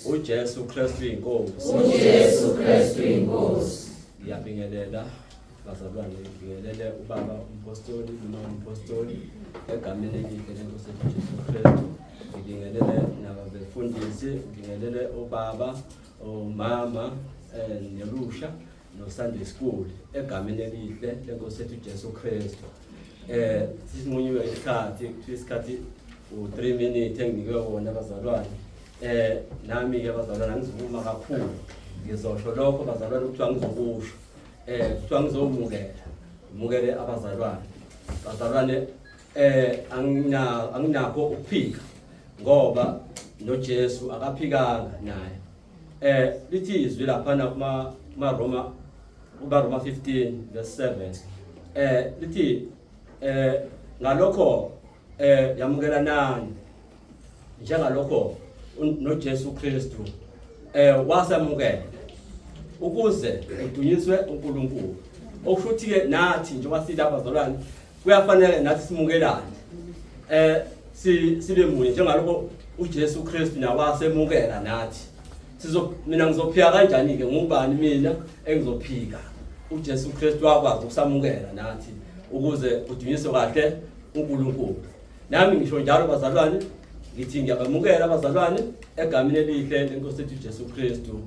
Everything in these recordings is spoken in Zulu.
UJesu Kristu inkosi. UJesu Kristu inkosi. Ngiyabingelela bazalwane, ngibingelele ubaba umpostoli noma umpostoli egameni elihle lenkosi ethu Jesu Kristu. Ngibingelele nababefundisi, ngibingelele obaba, omama nelusha no Sunday school egameni elihle lenkosi ethu Jesu Kristu. Sisinqunyiwe isikhathi, kuthiwa isikhathi u3 minutes enginikwe wona abazalwane. Nami ke bazalwane angizivuma kakhulu. Ngizosho lokho bazalwane kuthiwa ngizokusho. Kuthiwa ngizomukela. Mukele abazalwane. Bazalwane anginakho ukuphika ngoba noJesu akaphikanga naye. Lithi izwi laphana kuma Roma kuba Roma 15 verse 7 lithi ngalokho yamukelanani njengalokho noJesu Kristu wasamukela ukuze udunyiswe uNkulunkulu. Okusho ukuthi ke nathi njengoba silapha bazalwane kuyafanele nathi simukelane sibe munye njengalokho uJesu Kristu naye wasemukela nathi. Sizo mina ngizophika kanjani ke, ngubani mina engizophika? uJesu Kristu wakwazi ukusamukela nathi ukuze kudunyiswe kahle uNkulunkulu. Nami ngisho njalo bazalwane, ngithi ngiyabamukela abazalwane egameni elihle lenkosi ethu Jesu Kristu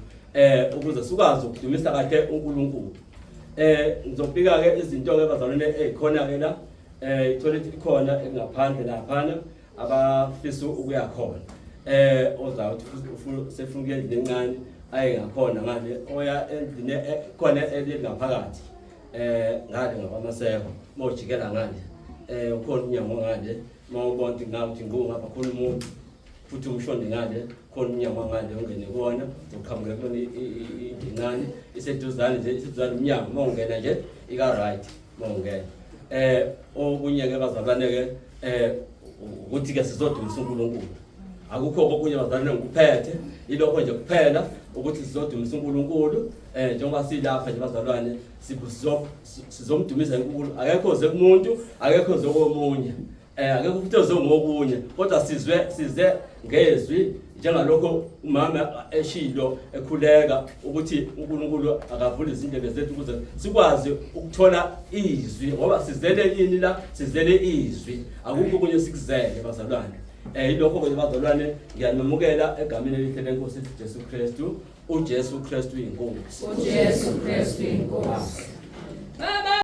ukuze sikwazi ukudumisa kahle uNkulunkulu. Ngizobika ke izinto ke bazalwane ezikhona ke la, i-toilet ikhona engaphandle laphana abafisa ukuya khona. Oza uthi sefuna ukuya endlini encane aye ngakhona ngale, oya endlini khona elingaphakathi ngale ngakwamaseko mawujikela ngale ukhona umnyango ngale, mawubona ukuthi ngathi ngapha khona umuntu futhi umshonde ngale khona umnyango ngale ungene kuwona uqhamuke kulona indlu encane iseduzane nje, iseduzane umnyango mawungena nje ika right mawungena. Okunye ke bazalwane ke ukuthi ke sizodumisa uNkulunkulu. Akukho okunye bazalwane ngikuphethe, ilokho nje kuphela ukuthi sizodumisa uNkulunkulu. Njengoba silapha nje bazalwane sizomdumisa uNkulunkulu. Akekho oze kumuntu, akekho oze komunye. Akekho futhi oze ngokunye, kodwa sizwe size ngezwi njengalokho umama eshilo ekhuleka ukuthi uNkulunkulu akavule izindlebe zethu ukuze sikwazi ukuthola izwi, ngoba sizele ini la, sizele izwi, akukho okunye sikuzele bazalwane. Yilokho ke bazalwane, ngiyanamukela egameni elihle lenkosi Jesu Kristu. uJesu Kristu inkosi. uJesu Kristu inkosi. Baba.